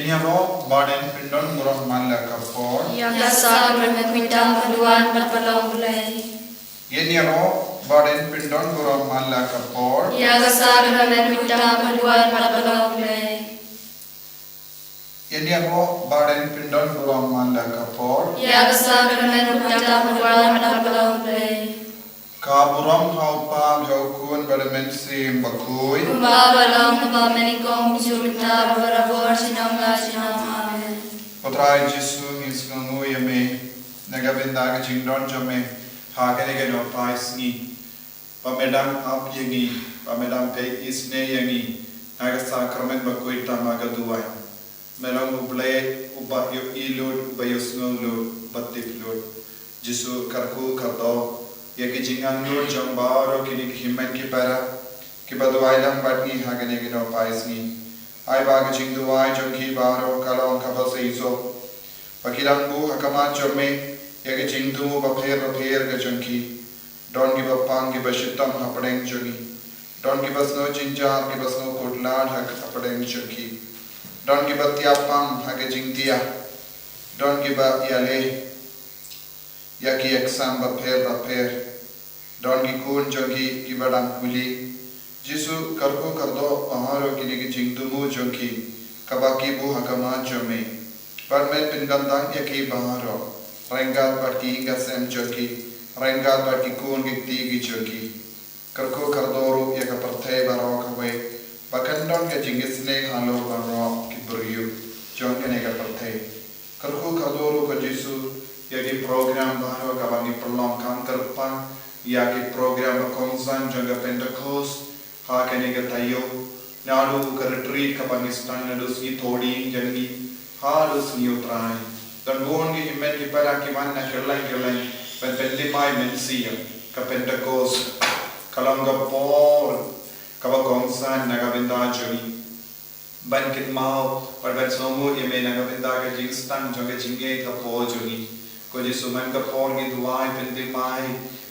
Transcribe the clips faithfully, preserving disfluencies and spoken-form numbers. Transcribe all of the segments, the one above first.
Ïaroh ba dei pyndon burom man la ka por. Ïa ka sakramen khuid tam ba duwan bad ba long Blei. Ïaroh ba dei pyndon burom man la ka por. Ïa ka sakramen khuid tam ba duwan bad ba long Blei. Ïaroh ba dei pyndon burom man la ka por. Ïa ka sakramen khuid tam ba duwan bad ba long Blei. Ka burom ha u Kpa, ha u Khun bad ha u Mynsiem Bakhuid. Kumba ka long ha ba mynnyngkong, mynta bad barabor, junom la junom. Amen. Ko Trai Jisu, ngi sngewnguh ïa me na ka bynta ka jingdon jong me ha kane ka nohpai sngi. Ba me dang ap ïa ngi, ba me dang peit isynei ïa ngi na ka sakramen ba khuid tam ha ka duwan. Me long U Blei uba ïohi lut, uba ïohsngew lut, uba tip lut. Jisu, kyrkhu kyrdoh ïa ki jingangnud jong baroh kine ki hynmen ki para kiba duwai lang bad ngi ha kane ka nohpai sngi. Ai ba ka jingduwai jong ki baroh ka long kaba seisoh, ba ki dang buh ha khmat jong me ïa ka jingthmu bapher bapher ka jong ki. Don kiba pang kiba shitom hapdeng jong ngi. Don kiba sngew jynjar, kiba sngew khuslai ha, hapdeng jong ki. Don kiba thiah pang ha ka jingthiah. Don kiba ïaleh ïa ki exam bapher bapher. Don ki khun jong ki kiba dang pule. Jisu, kyrkhu kyrdoh baroh kine ki jingthmu jong ki kaba ki buh ha khmat jong me. Bad me pynkyntang ïa ki baroh ryngkat bad ki ïing ki sem jong ki, ryngkat bad ki khun ki kti ki jong ki. Kyrkhu kyrdoh ruh ïa ka pyrthei baroh kawei, ba kan don ka jingisynei halor baroh ki briew jong kane ka pyrthei. Kyrkhu kyrdoh ruh ko Jisu ïa ki program baroh kaba ngi pynlong, kham kyrpang ïa ki program ba kongsan jong ka Pentecost ha kane ka taïew. Naduh ka retreat kaba ngi sdang naduh sngi Thohdieng jong ngi haduh sngi U Trai. Don bun ki hynmen ki para ki wan na kylleng kylleng ban pynthymmai mynsiem. Ka Pentecost ka long ka por kaba kongsan na ka bynta jong ngi ban kynmaw bad ban sngewnguh ïa me na ka bynta ka jingsdang jong ka jingngeit ka por jong ngi. Ko Jisu, man ka por ngi duwai pynthymmai,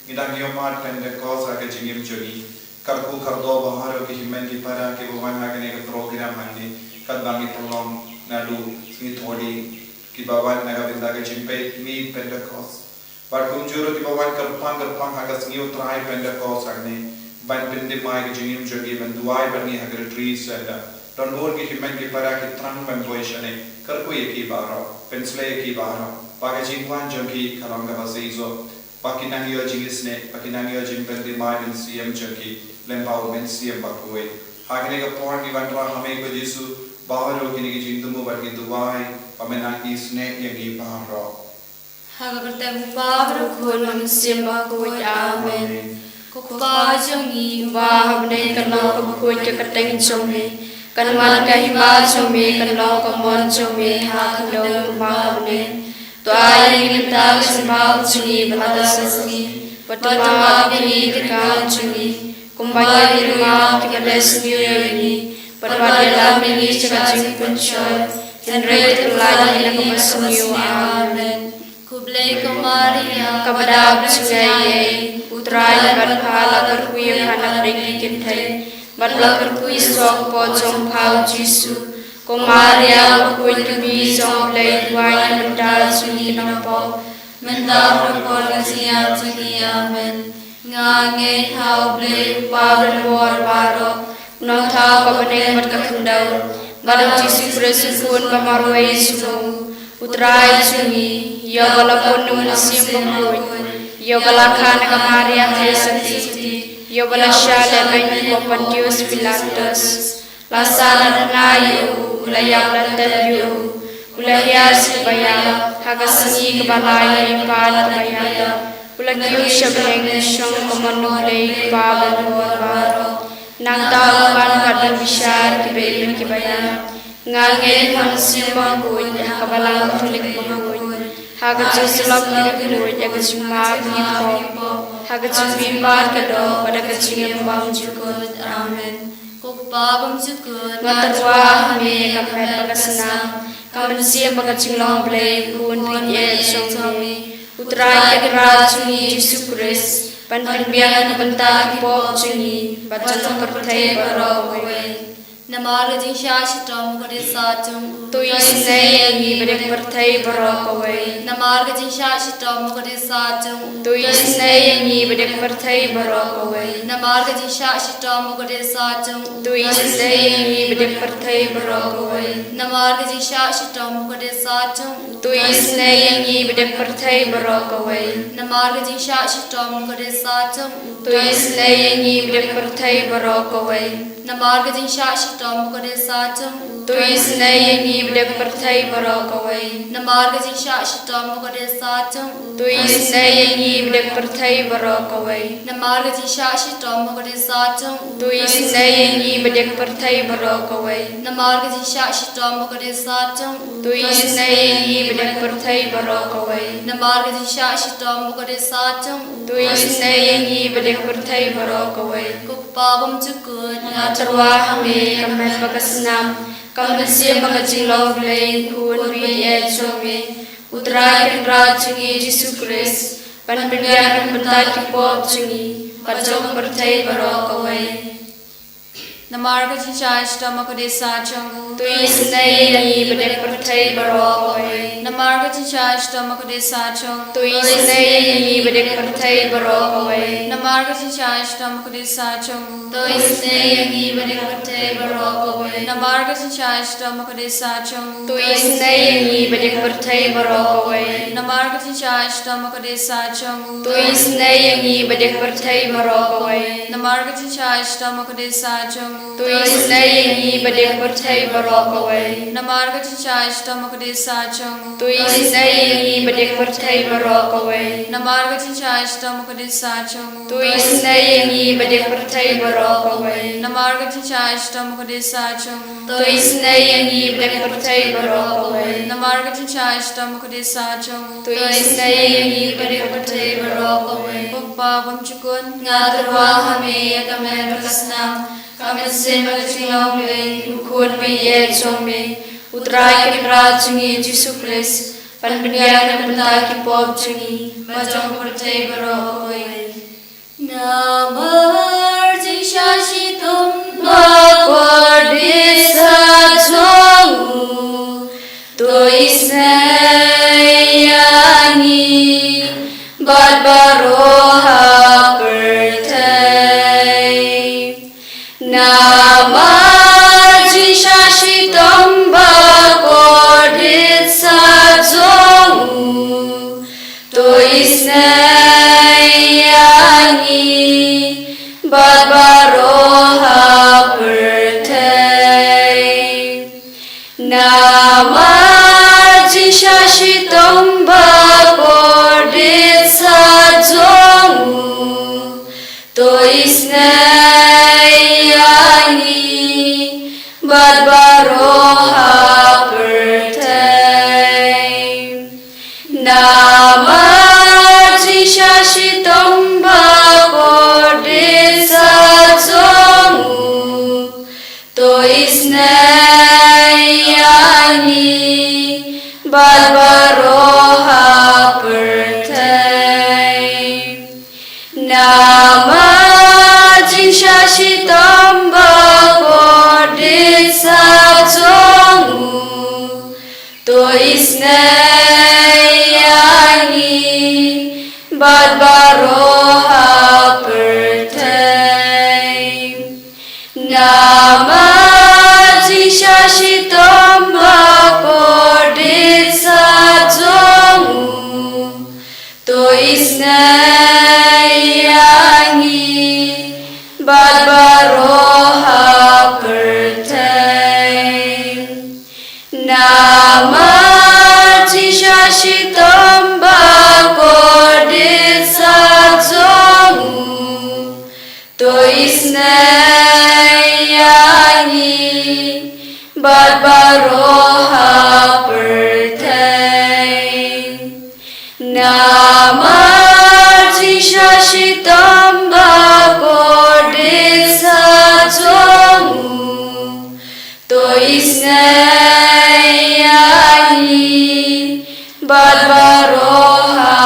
ngi dang ïohmad Pentecost ha ka jingim jong ngi. Kyrkhu kyrdoh baroh ki hynmen ki para kiba wan ha kane ka program hangne, katba ngi pynlong naduh sngi Thohdieng, kiba wan na ka bynta ka jingpeit miet Pentecost. Bad kumjuh ruh kiba wan kyrpang kyrpang ha ka sngi U Trai Pentecost hangne ban pynthymmai ka jingim jong ki, ban duwai bad ngi ha ka retreat centre. Don bun ki hynmen ki para ki thrang ban poi shane. Kyrkhu ïa ki baroh, pynsleh ïa ki baroh ba ka jingwan jong ki ka long kaba seisoh, ba kin nang ïoh jingisynei, ba kin nang ïoh jingpynthymmai mynsiem jong ki lem bad U Mynsiem Bakhuid. Ha kane ka por ngi wanrah ha me ko Jisu baroh kine ki jingthmu bad ngi duwai ba men nang isynei ïa ngi baroh. Ha ka kyrteng U Kpa bad U Khun bad U Mynsiem Bakhuid. Amen. Ko Kpa jong ngi uba ha bneng, kan long kaba khuid ka kyrteng jong me. Kan wan ka hima jong me, kan long ka mon jong me ha khyndew kumba ha bneng. To ai ïa ngi mynta ka jingbam jong ngi ba ha ka sngi, bad to map ïa ngi ki kam jong ngi, kumba ngi ruh ngi map ïa kiba leh sniew ïa ngi, bad wat ïalam ïa ngi sha ka jingpynshoi, hynrei to pyllait ïa ngi na ka basniew. Amen. Khublei ko Maria, kaba dap jingaiei, U Trai u don bad pha, la kyrkhu ïa pha hapdeng ki kynthei, bad la kyrkhu ïa u kpoh jong pha U Jisu. Ko Maria bakhuid, ka Mei jong U Blei, duwai ïa ngi mynta jong ngi ki nongpop, mynta bad ha ka por ka jingïap jong ngi. Amen. Nga ngeit ha U Blei U Kpa uba don bor baroh, U Nongthaw ka bneng bad ka khyndew, bad ha U Jisu Khrist U Khun ba marwei jong U, U Trai jong ngi, ïa uba la pun da U Mynsiem Bakhuid, ïa uba la kha na ka Maria ka ïaid sati, ïa uba la shah leh beiñ hapoh Pontius Pilatus. La sahnarphna ïa u, u la ïap, la tep ïa u, u la hiar sha kaba ïap, ha ka sngi kaba lai u la ïapan kaba ïap, u la kiew sha bneng, u shong ha ka mon U Blei U Kpa uba don bor baroh. Nangta u wan pat ban bishar ïa kiba im kiba ïap. Nga ngeit ha U Mynsiem Bakhuid, ha ka Balang Katholik bakhuid, ha ka jingsyllok ki riewkhuid, ha ka jingmap ki pop, ha ka jingbitar ka doh, bad ha ka jingim bymjukut. Amen. Ko Kpa bymjukut, nga tyrwa ha me, ka met bad ka snam, ka mynsiem bad ka jinglong Blei, U Khun baieit jong me, U Trai Kynrad jong ngi U Jisu Khrist, ban pynbiang na ka bynta ki pop jong ngi bad jong ka pyrthei baroh kawei. Namar ka jingshah shitom ka dei sat jong u. To isynei ïa ngi ba dei ka pyrthei baroh kawei. Namar ka jingshah shitom ka dei sat jong u. To isynei ïa ngi ba dei ka pyrthei baroh kawei. Namar ka jingshah shitom ka dei sat jong u. To isynei ïa ngi ba dei ka pyrthei baroh kawei. Namar ka jingshah shitom ka dei sat jong u. To isynei ïa ngi ba dei ka pyrthei baroh kawei. Namar ka jingshah shitom ka dei sat jong u. To isynei ïa ngi ba dei ka pyrthei baroh kawei. Namar ka jingshah shitom ka dei sat jong u. To isynei ïa ngi ba dei ka pyrthei baroh kawei. Namar ka jingshah shitom ka dei sat jong u. To isynei ïa ngi ba dei ka pyrthei baroh kawei. Namar ka jingshah shitom ka dei sat jong u. To isynei ïa ngi ba dei ka pyrthei baroh kawei. Namar ka jingshah shitom ka dei sat jong u. To isynei ïa ngi ba dei ka pyrthei baroh kawei. Namar ka jingshah shitom ka dei sat jong u. To isynei ïa ngi ba dei ka pyrthei baroh kawei. Ko Kpa bymjukut, nga tyrwa ha me ïa ka met bad ka snam, ka mynsiem bad ka jinglong Blei, u Khun baieit jong me, U Trai Kynrad jong ngi Jisu Khrist, ban pynbiang na ka bynta ki pop jong ngi bad jong ka pyrthei baroh kawei. Namar ka jingshah shitom ka dei sat jong u. To isynei ïa ngi ba dei ka pyrthei baroh kawei. Namar ka jingshah shitom ka dei sat jong u. To isynei ïa ngi ba dei ka pyrthei baroh kawei. Namar ka jingshah shitom ka dei sat jong u. To isynei ïa ngi ba dei ka pyrthei baroh kawei. Namar ka jingshah shitom ka dei sat jong u. To isynei ïa ngi ba dei ka pyrthei baroh kawei. Namar ka jingshah shitom ka dei sat jong u. To isynei ïa ngi ba dei ka pyrthei baroh kawei. Namar ka jingshah shitom ka dei sat jong u. To isynei ïa ngi ba dei ka pyrthei baroh kawei. Namar ka jingshah shitom ka dei sat jong u. To isynei ïa ngi ba dei ka pyrthei baroh kawei. Namar ka jingshah shitom ka dei sat jong u. To isynei ïa ngi ba dei ka pyrthei baroh kawei. Namar ka jingshah shitom ka dei sat jong u. To isynei ïa ngi ba dei ka pyrthei baroh kawei. Namar ka jingshah shitom ka dei sat jong u. To isynei ïa ngi ba dei ka pyrthei baroh kawei. Ko Kpa bymjukut, nga tyrwa ha me ïa ka met bad ka snam, ka mynsiem bad ka jinglong Blei, U Khun baieit jong me, U Trai Kynrad jong ngi Jisu Khrist, ban pynbiang na ka bynta ki pop jong ngi bad jong ka pyrthei baroh kawei. Namar jingshah shitom bakordit sat jong u, to isynei ïa ngi bad baroh ha pyrthei. Namar jingshah shitom bakordit sat jong u, to isynei ïa ngi bad baroh ha pyrthei. Namar jingshah shitom bakordit sat jong u, to isynei ïa ngi bad baroh ha pyrthei. Namar jingshah shitom bakordit sat jong u, to isynei ïa ngi bad baroh ha pyrthei. Namar jingshah shitom bakordit sat jong u, to isynei ïa ngi bad baroh ha pyrthei. Namar jingshah shitom bakordit sat jong u, to isynei ïa ngi bad baroh ha pyrthei. Namar jingshah shitom bakordit sat jong u, to isynei ïa ngi bad baroh ha pyrthei. Namar jingshah shitom bakordit sat jong u, to isynei ïa ngi bad baroh ha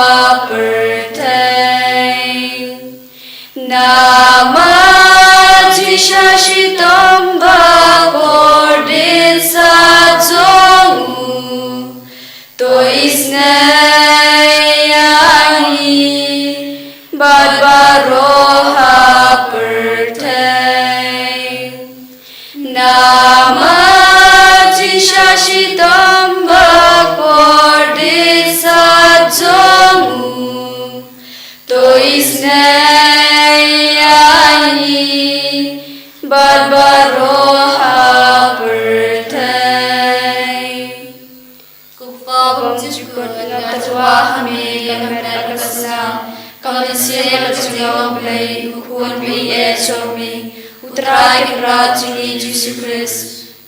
pyrthei. Namar jingshah shitom bakordit ngi bad baroh ha pyrthei. Ko Kpa bymjukut, nga tyrwa ha me ka met bad ka snam, ka mynsiem ka jinglong Blei, U Khun ba ïeit jong me, U Trai Kynrad jong ngi Jisu Khrist,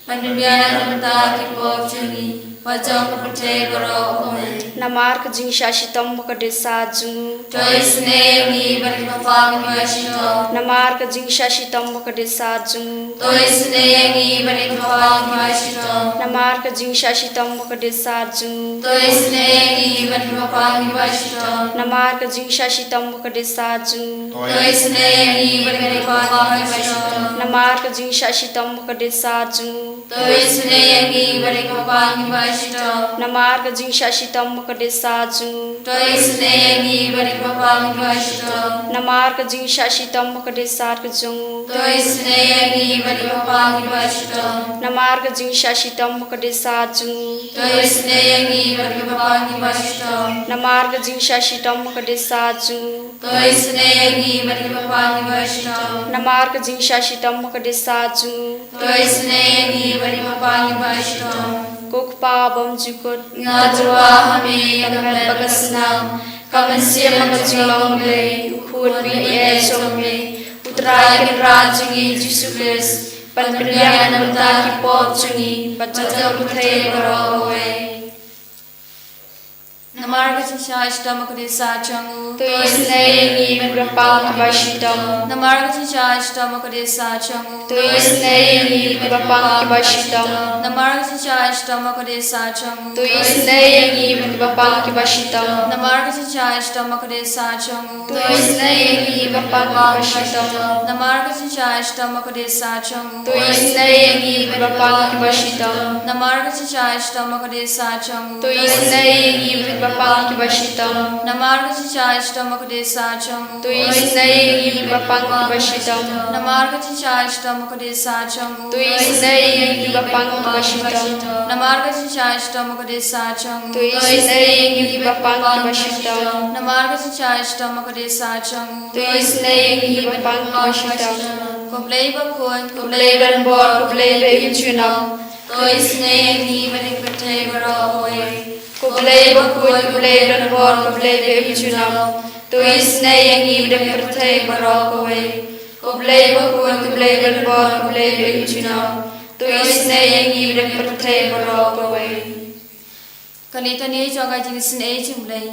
ban pynbiang na ka bynta ki pop jong ngi bad jong ka pyrthei baroh. Amen. Namar ka jingshah shitom ba ka dei sat jong u, to isynei ïa ngi bad kiba pang kiba shitom. Namar ka jingshah shitom ba ka dei sat jong u, to isynei ïa ngi bad kiba pang kiba shitom. Namar ka jingshah shitom ba ka dei sat jong u, to isynei ïa ngi bad kiba pang kiba shitom. Namar ka jingshah shitom ba ka dei sat jong u, to isynei ïa ngi bad kiba pang kiba shitom. Namar ka jingshah shitom ba ka dei sat jong u, to isynei ïa ngi bad kiba pang kiba shitom. Namar ka jingshah shitom ba ka dei sat jong u, to isynei ïa ngi bad kiba pang kiba shitom. Namar ka jingshah shitom ba ka dei sat ka jong u, to isynei ïa ngi bad kiba pang kiba shitom. Namar ka jingshah shitom ba ka dei sat jong u, to isynei ïa ngi bad kiba pang kiba shitom. Namar ka jingshah shitom ba ka dei sat jong u, to isynei ïa ngi bad kiba pang kiba shitom. Namar ka jingshah shitom ba ka dei sat jong u, to isynei ïa ngi bad kiba pang kiba shitom. Ko Kpa bymjukut, nga tyrwa ha me ka met bad ka snam, ka mynsiem ka jinglong Blei, U Khun ba ïeit jong me, U Trai Kynrad jong ngi Jisu Khrist, ban pynbiang na ka bynta ki pop jong ngi bad jong ka pyrthei baroh kawei. Namar ka jingshah shitom ba ka dei sat jong u, to isynei ïa ngi bad kiba pang kiba shitom. Namar ka jingshah shitom ba ka dei sat jong u, to isynei ïa ngi bad kiba pang kiba shitom. Namar ka jingshah shitom ba ka dei sat jong u, to isynei ïa ngi bad kiba pang kiba shitom. Namar ka jingshah shitom ba ka dei sat jong u, to isynei ïa ngi bad kiba pang kiba shitom. Namar ka jingshah shitom ba ka dei sat jong u, to isynei ïa ngi bad kiba pang kiba shitom. Namar ka jingshah shitom ba ka dei sat jong u, to isynei ïa ngi bad kiba pang kiba shitom. Namar ka jingshah shitom ba ka dei sat jong u, to isynei ïa ngi bad kiba pang kiba shitom. Namar ka jingshah shitom ba ka dei sat jong u, to isynei ïa ngi bad kiba pang kiba shitom. Namar ka jingshah shitom ba ka dei sat jong u, to isynei ïa ngi bad kiba pang kiba shitom. Namar ka jingshah shitom ba ka dei sat jong u, to isynei ïa ngi bad kiba pang kiba shitom. Ko Blei bakhuid, ko Blei donbor, ko Blei ba im junom, to isynei ïa ngi bad ïa ka pyrthei baroh kawei. Ko Blei bakhuid, ko Blei donbor, ko Blei ba im junom, to isynei ïa ngi bad ïa ka pyrthei baroh kawei. Ko Blei bakhuid, ko Blei donbor, ko Blei ba im junom, to isynei ïa ngi bad ïa ka pyrthei baroh kawei. Ka Litani jong ka jingisynei jong U Blei.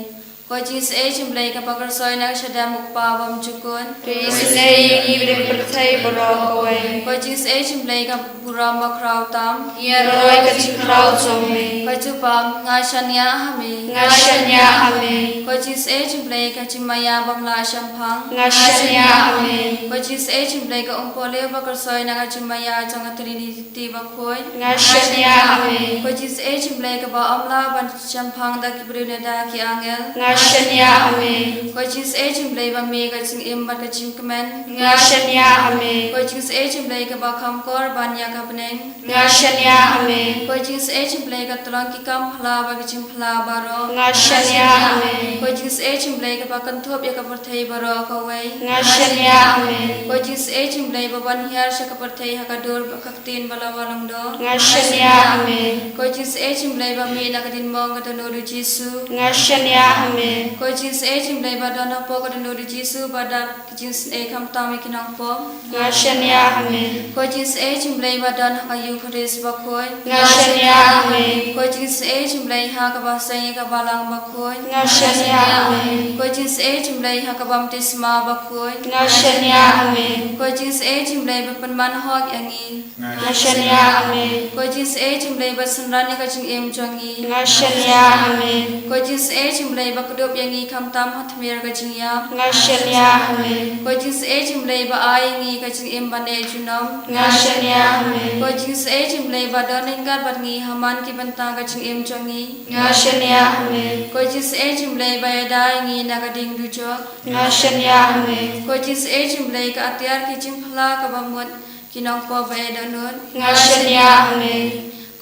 Ko jingisynei jong U Blei kaba kyrsoi na ka shadem U Kpa bymjukut, to isynei ïa ngi bad ïa ka pyrthei baroh kawei. Ko jingisynei jong U Blei ka burom bakhraw tam, ïa roi ka jingkhraw jong me. Ko Jubab, nga shaniah ha me, nga shaniah ha me. Ko jingisynei jong U Blei ka jingmaïa bym lah shemphang, nga shaniah ha me. Ko jingisynei jong U Blei ka umpohliew ba kyrsoi na ka jingmaïa jong ka Trinity bakhuid, nga shaniah ha me. Ko jingisynei jong U Blei kaba ym lah ban shemphang da ki briew ne da ki angel, nga shaniah ha me. Ko jingisynei jong U Blei ba mih ka jingim bad ka jingkmen, nga shaniah ha me. Ko jingisynei jong U Blei kaba kham kor ban ïa ka bneng, nga shaniah ha me. Ko jingisynei jong U Blei ka tyllong ki kam phylla bad ka jingphylla baroh, nga shaniah ha me. Ko jingisynei jong U Blei kaba kynthup ïa ka pyrthei baroh kawei, nga shaniah ha me. Ko jingisynei jong U Blei ba ban hiar sha ka pyrthei ha ka dur ka ktien ba la wah lyngdoh, nga shaniah ha me. Ko jingisynei jong U Blei ba mih na ka diengphna ka dohnud U Jisu, nga shaniah ha me. Ko jingisynei jong U Blei ba don hapoh ka dohnud U Jisu ba dap ka jingisynei khamtam ïa ki nongpop, nga shaniah ha me. Ko jingisynei jong U Blei ba don ha ka Eukharist bakhuid, nga shaniah ha me. Ko jingisynei jong U Blei ha kaba seng ïa ka balang bakhuid, nga shaniah ha me. Ko jingisynei jong U Blei ha ka baptisma bakhuid, nga shaniah ha me. Ko jingisynei jong U Blei ba pynman hok ïa ngi, nga shaniah ha me. Ko jingisynei jong U Blei ba synran ïa ka jingim jong ngi, nga shaniah ha me. Ko jingisynei jong U Blei ba kdup ïa ngi khamtam ha tmier ka jingïap, nga shaniah ha me. Ko jingisynei jong U Blei ba ai ïa ngi ka jingim ban ïeit junom, nga shaniah ha me. Ko jingisynei jong U Blei ba don ryngkat bad ngi ha man ki bynta ka jingim jong ngi, nga shaniah ha me. Ko jingisynei jong U Blei ba ïada ïa ngi na ka ding dujok, nga shaniah ha me. Ko jingisynei jong U Blei ka atiar ki jingphylla kaba mut ki nongpop ba ïeit dohnud, nga shaniah ha me.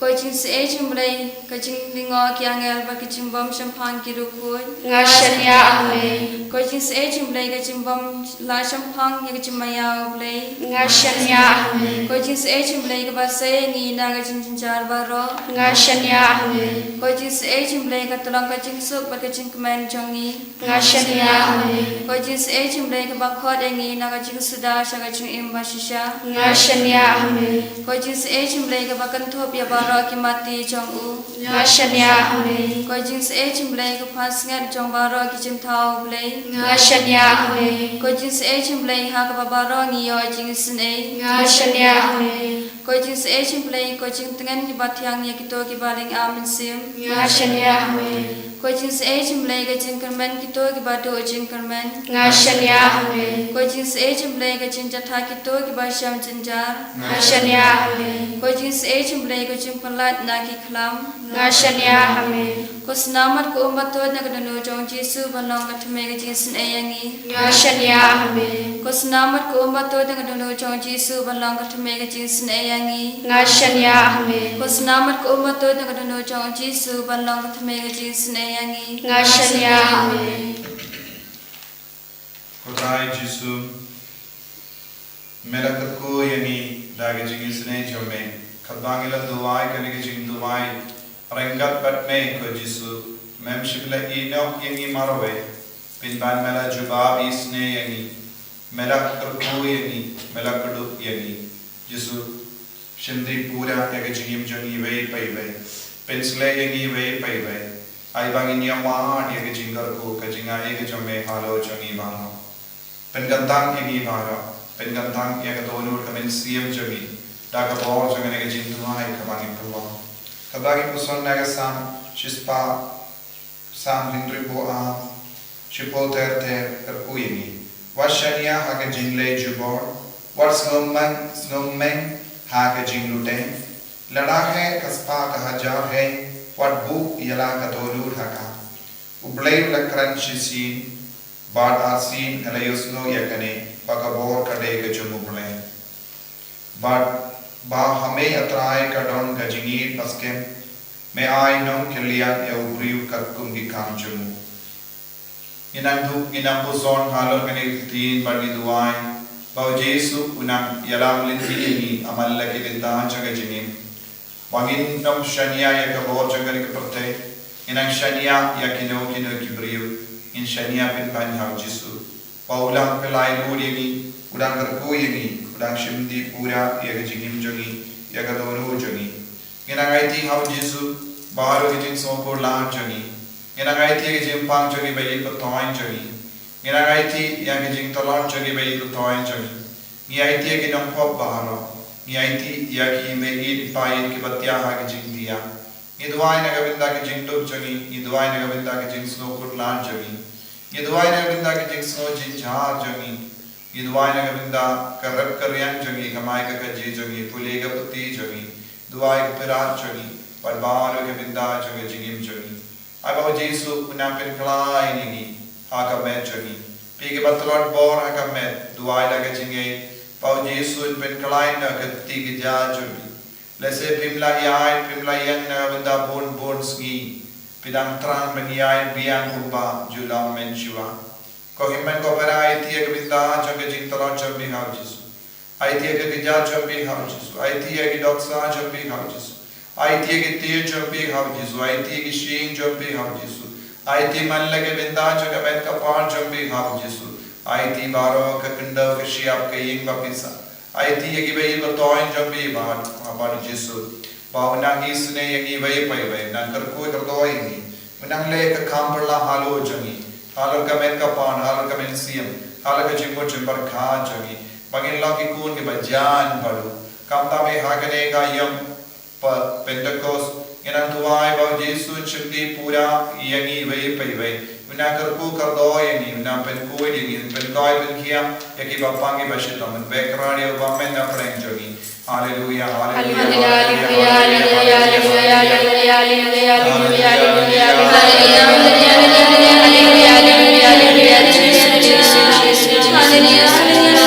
Ko jingsngewsih jong U Blei, ka jinglyngngoh ki angel bad ka jingbym shemphang ki riewkhuid. Nga shaniah ha me. Ko jingsngewsih jong U Blei, ka jingbym lah shemphang ïa ka jingmaïa U Blei. Nga shaniah ha me. Ko jingsngewsih jong U Blei, kaba sei ïa ngi na ka jingjynjar baroh. Nga shaniah ha me. Ko jingsngewsih jong U Blei, kaba long ka jingsuk bad ka jingkmen jong ngi. Nga shaniah ha me. Ko jingsngewsih jong U Blei, kaba khot ïa ngi na ka jingsuda sha ka jingim bashisha. Nga shaniah ha me. Ko jingsngewsih jong U Blei, kaba kynthup ïa baroh ki mati jong u. Nga shaniah ha me. Ko jingsngewsih jong U Blei, ka pansngiat jong baroh ki jingthaw U Blei. Nga shaniah ha me. Ko jingsngewsih jong U Blei, ha kaba baroh ngi ïoh jingisynei. Nga shaniah ha me. Ko jingsngewsih jong U Blei, ko jingtngen kiba thiang ïa kito kiba lyngba mynsiem. Nga shaniah ha me. Ko jingsngewsih jong U Blei, ka jingkyrmen kito kiba duh jingkyrmen. Nga shaniah ha me. Ko jingsngewsih jong U Blei, ka jingjahthait kito kiba shem jynjar. Nga shaniah ha me. Ko jingsngewsih jong U Blei, ko jingpyllait na ki khlam. Nga shaniah ha me. Ko snam bad ko um batud na ka dohnud jong U Jisu ban long ka thymmei ka jingisynei ïa ngi. Nga shaniah ha me. Ko snam bad ko um batud na ka dohnud jong U Jisu ban long ka thymmei ka jingisynei ïa ngi. Nga shaniah ha me. Ko snam bad ko um batud na ka dohnud jong U Jisu ban long ka thymmei ka jingisynei ïa ngi. Nga shaniah ha me. Ko Trai Jisu, me la kyrkhu ïa ngi da ka jingisynei jong me. Katba ngi la duwai kane ka jingduwai ryngkat bad me, ko Jisu, mem shym la ïehnoh ïa ngi marwei. Pynban me la jubab isynei ïa ngi. Me la kyrkhu ïa ngi, me la kdup ïa ngi. Jisu, shim dih pura ïa ka jingim jong ngi iwei pa iwei. Pynshlei ïa ngi iwei pa iwei. Ai ba ngin ïa mad ïa ka jingkyrkhu, ka jingai ka jong me halor jong ngi baroh. Pynkyntang ïa ngi baroh. Pynkyntang ïa ka dohnud ka mynsiem jong ngi da ka bor jong kane ka jingduwai kaba ngin pynlong. Katba ngi puson na ka Salm shispah, Salm hynriewphew ar, shiphew ter ter, kyrkhu ïa ngi. Wat shaniah ha ka jingleh jubor, wat sngewmeng, sngewmeng ha ka jinglute. Lada heh ka spah ka hajar heh, wat buh ïa la ka dohnud ha ka. U Blei u la kren shisien, bad arsien nga la ïohsngew ïa kane, ba ka bor ka dei ka jong U Blei. Bad ba ha me, A Trai, ka don ka jingïeit ba skhem, me ai nongkylliang ïa u briew katkum ki kam jong u. Ngi nang duh, ngi nang puson halor kane ka ktien bad ngi duwai ba U Jisu un nang ïalam lynti ïa ngi ha man la ki bynta jong ka jingim. Ba ngin nym shaniah ïa ka bor jong kane ka pyrthei, ngin nang shaniah ïa kino kino ki briew, ngin shaniah pynban ha U Jisu. Ba u dang pynlait lut ïa ngi, u dang kyrkhu ïa ngi, u dang shim dih pura ïa ka jingim jong ngi, ïa ka dohnud jong ngi. Ngin nang aiti ha U Jisu baroh ki jingsngewkhuslai jong ngi. Ngin nang aiti ïa ka jingpang jong ngi bad ïa ka jingthoh jong ngi. Ngin nang aiti ïa ka jingtlot jong ngi bad ïa ka jingthoh jong ngi. Ngi aiti ïa ki nongpop baroh. Ngi aiti ïa ki mei ïeit pa ïeit kiba thiah ha ka jingthiah. Ngi duwai na ka bynta ka jingduk jong ngi, ngi duwai na ka bynta ka jingsngewkhuslai jong ngi. Ngi duwai na ka bynta ka jingsngewjynjar jong ngi. Ngi duwai na ka bynta ka rep ka riang jong ngi, ka kamai ka kajih jong ngi, pule ka puthi jong ngi, duwai ka pyrshah jong ngi, bad baroh ka bynta jong ka jingim jong ngi. Ai ba U Jisu un nang pynkhlaiñ ïa ngi ha ka met jong ngi. Phi kiba tlot bor ha ka met, duwai la ka jingngeit ba U Jisu un pynkhlaiñ noh ka kti ka jia jong phi. Lehse phim lah ïaid, phim lah ïeng na ka bynta bun bun sngi, phi dang thrang ban ïaid biang kumba ju long mynshuwa. Ko hynmen ko para, aiti ïa ka bynta jong ka jingtlot jong phi ha U Jisu. Aiti ïa ka kjat jong phi ha U Jisu. Aiti ïa ki dohnud jong phi ha U Jisu. Aiti ïa ki tied jong phi ha U Jisu. Aiti ïa ki shyieng jong phi ha U Jisu. Aiti man la ka bynta jong ka met ka par jong phi ha U Jisu. Aiti baroh ka khyndew ka shyiap ka ïing ba pisa. Aiti ïa kiba ïeit ba thoh jong phi bad, bad U Jisu. Ba un nang isynei ïa ngi iwei pa iwei, un nang kyrkhu kyrdoh ïa ngi. Un nang leh ka kam pyrshah halor jong ngi, halor ka met ka par, halor ka mynsiem, halor ka jingmut jingpyrkhat jong ngi. Ba ngin long ki khun kiba jan bad u. Khamtam ha kane ka ïom Pentekost, ngi nang duwai ba U Jisu un shim dih pura ïa ngi iwei pa iwei. Un nang kyrkhu kyrdoh ïa ngi, un nang pynkhuid ïa ngi, un pynkhuid pynkhiah ïa kiba pang kiba shitom, un beh kyrhai ïa u bymman na pdeng jong ngi. Haleluya, haleluya, haleluya, haleluya, haleluya, haleluya, haleluya, haleluya, haleluya, haleluya, haleluya, haleluya, Jisu, Jisu, Jisu, Jisu, haleluya, haleluya,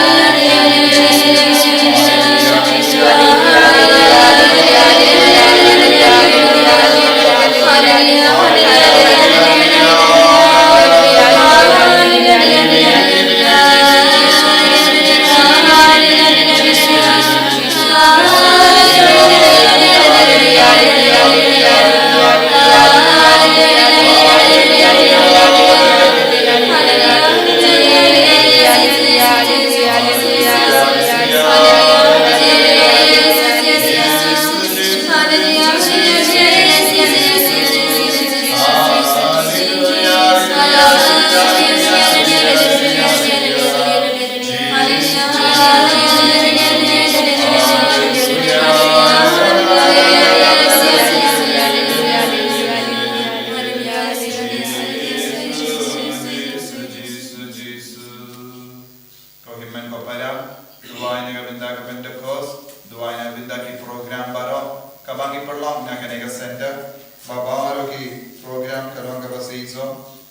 haleluya, Jisu, Jisu, Jisu, Jisu, haleluya, haleluya, haleluya, Ko hynmen ko para, duwai na ka bynta ka Pentecost, duwai na ka bynta ki program baroh kaba ngi pynlong na kane ka center, ba baroh ki program ka long kaba shisha,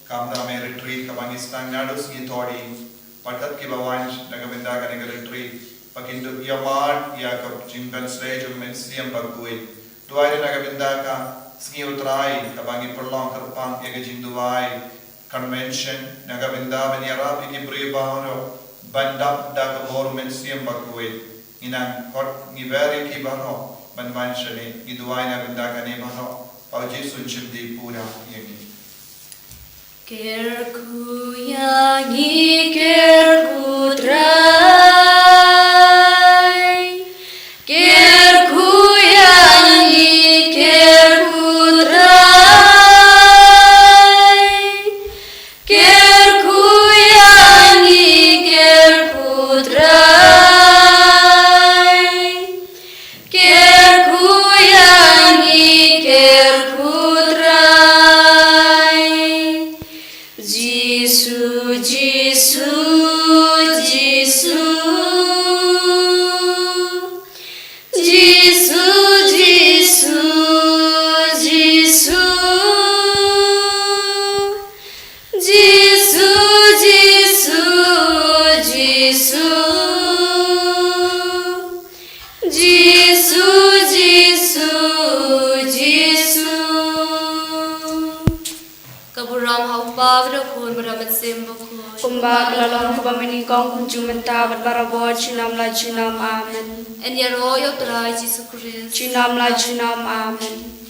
kam da me retreat kaba ngi sdang naduh sngi Thohdieng, bad kat kiba wan na ka bynta kane ka retreat, ba kin dup ïa mar ïa ka jingpynshlei jong U Mynsiem Bakhuid. Duwai ruh na ka bynta ka sngi U Trai kaba ngi pynlong kyrpang ïa ka jingduwai convention, na ka bynta ban ïarap ïa ki briew baroh ban dap da ka bor U Mynsiem Bakhuid. Ngi nang khot, ngi wer ïa ki baroh ban wan shane, ngi duwai na ka bynta kane baroh, ba U Jisu un shim dih pura ïa ngi. Kyrkhu ïa ngi, kyrkhu Trai. Kyrkhu ïa ngi, kyrkhu Trai. Kyrkhu ïa ngi, kyrkhu Trai. Kyrkhu ïa ngi, kyrkhu Trai. Jisu, Jisu, Jisu. Jisu, Jisu, Jisu. Jisu, Jisu, Jisu. Jisu, Jisu, Jisu. Ka burom ha U Kpa bad U Khun bad U Mynsiem Bakhuid. Kumba ka la long, kumba mynnyngkong, kumjuh mynta bad barabor, junom la junom. Amen. Yn ïaroh ïa U Trai Jisu Khrist. Junom la junom. Amen.